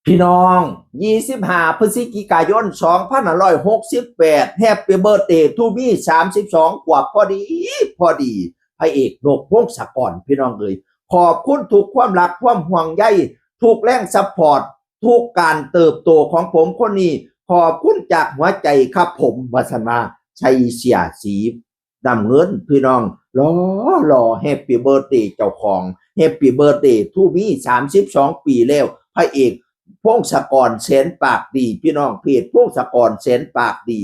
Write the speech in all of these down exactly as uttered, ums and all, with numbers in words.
พี่น้อง ยี่สิบห้า พฤศจิกายน สองพันห้าร้อยหกสิบแปด Happy Birthday to me สามสิบสอง ขวบพอดี พอดี พระเอกนก พงศกร พี่น้องเอ๋ย ขอบคุณทุกความรักความห่วงใย ทุกแรงซัพพอร์ต ทุกการเติบโตของผมคนนี้ ขอบคุณจากหัวใจครับผม ว่าซั่นว่า ใส่เสื้อสี น้ำเงิน พี่น้อง หล่อหล่อ Happy Birthday เจ้าของ Happy Birthday to me สามสิบสอง ปีแล้ว พระเอก พงศกร แสนปากดี พี่น้อง เพจพงศกร แสนปากดี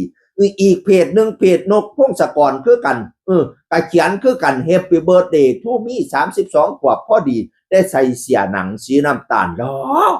อีกเพจหนึ่ง เพจนก พงศกร คือกัน เออกะเขียนคือกัน Happy Birthday to me สามสิบสอง ขวบพอดี ได้ใส่เสื้อหนังสีน้ำตาลหล่อ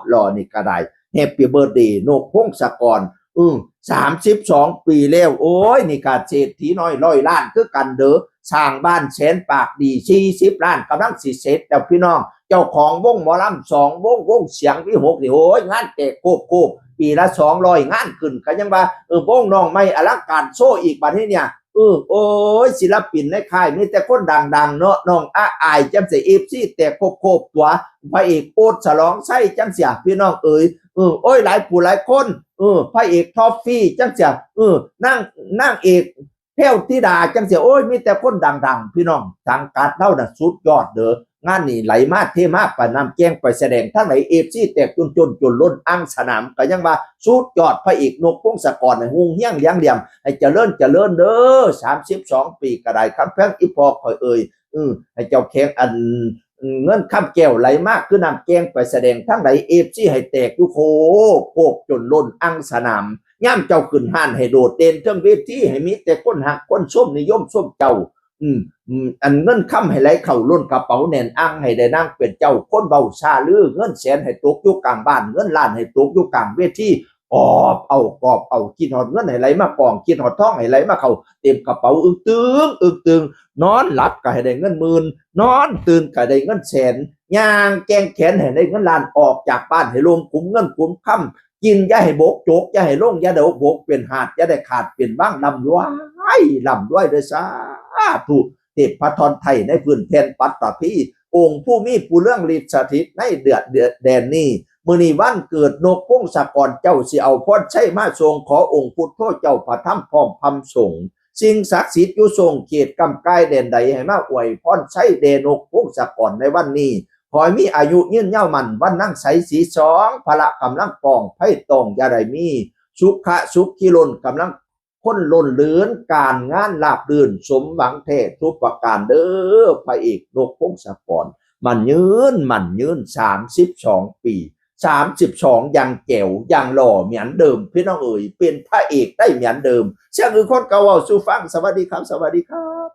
หล่อนี่ก็ได้ Happy Birthday นก พงศกร อืม สามสิบสอง ปีแล้ว โอ้ย นี่กะเศรษฐีน้อยร้อยล้านคือกันเด้อ สร้างบ้านแสนปากดี สี่สิบล้าน กำลังสิเสร็จแล้วพี่น้อง เจ้าของวงหมอลำสองวง วงเสียงวิหกนี่ โอ้ย งานแตกโคบโคบ ปีละ สองร้อย งานขึ้น ก็ยังว่า เออ วงน้องใหม่อลังการโชว์อีกบัดนี้เนี่ย เออ โอ้ย ศิลปินในค่ายมีแต่คนดังๆ เนาะ น้องอาอายจังซี่ เอฟซี แตกโคบโคบ ตัว พระเอกโอ๊ต ฉลองชัยจังซี่ พี่น้องเอ๋ย เออ โอ้ย หลายผู้หลายคน เออ พระเอกทอฟฟี่จังซี่ เออ นาง นางเอกแพรวธิดาจังซี่ โอ้ย มีแต่คนดังๆ พี่น้อง สังกัดเฮาน่ะสุดยอดเด้อ งานนี่ไหลมาเทมา ไปน้ำแกงไปแสดงทางไหน เอฟซี แตกจนจนจนล้นอังสนาม ก็ยังว่าสุดยอด พระเอกนก พงศกร ให้ฮุ่งเฮียงเลี้ยงเหลี่ยม ให้เจริญเจริญเด้อ สามสิบสอง ปีก็ได้ คำแพงอีพ่อข่อยเอ่ย เออ ให้เจ้าแขงอัน เงินคำแก้วไหลมาคือน้ำแกง ไปแสดงทางไหน เอฟซี ให้แตกอยู่โคบโคบ จนล้นอังสนาม ย่ามเจ้าขึ้นห้านให้โดดเด่นเทิงเวที ให้มีแต่คนฮักคนชมนิยมชมเจ้า อืม อืม อันเงินคำให้ไหลเข้าล้นกระเป๋าแน่นอัง ให้ได้นั่งเป็นเจ้าคนเว้าซาลือ เงินแสนให้ตกอยู่กลางบ้าน เงินล้านให้ตกอยู่กลางเวที กอบเอา กอบเอา คิดฮอดเงินให้ไหลมากอง คิดฮอดทองให้ไหลมาเข้าเต็มกระเป๋า อึกตึง อึกตึง นอนหลับก็ให้ได้เงินหมื่น นอนตื่นก็ได้เงินแสน ย่างแกว่งแขนให้ได้เงินล้าน ออกจากบ้านให้โล่งขุมเงินขุมคำ กินอย่าให้บก จกอย่าให้ลง อย่าได้บกเป็นหาด อย่าได้ขาดเป็นว่าง ร่ำรวย ร่ำรวยเด้อ สาธุ เทพธรไทยในพื้นแผ่นปัตตภี องค์ผู้มีผู้เรื่องฤทธิ์สถิตในเดือดแดนนี้ มื้อนี้วันเกิดนก พงศกร เจ้าสิเอาพรชัยมาส่ง ขอองค์พุทโธเจ้าพระธรรมพร้อมพรรมสงฆ์ สิ่งศักดิ์สิทธิ์อยู่ส่งเขตกำกายแดนใด ให้มาอวยพรชัยแด่นก พงศกร ในวันนี้ ขอให้มีอายุยืนยาวมั่น วันนั่งใสสีสอง พละกำลังปอง ไพ่ตองอย่าได้มี สุขะสุขีล้นกำลัง คนล้นเรือน การงานราบรื่น สมหวังแท้ทุกประการเด้อ พระเอกนก พงศกร มั่นยืน มั่นยืน สามสิบสอง ปี สามสิบสอง ยังแจ๋ว ยังหล่อเหมือนเดิม พี่น้องเอ๋ย เป็นพระเอกได้เหมือนเดิม เสียงคือคนเก่าเว้าสู่ฟัง สวัสดีครับ สวัสดีครับ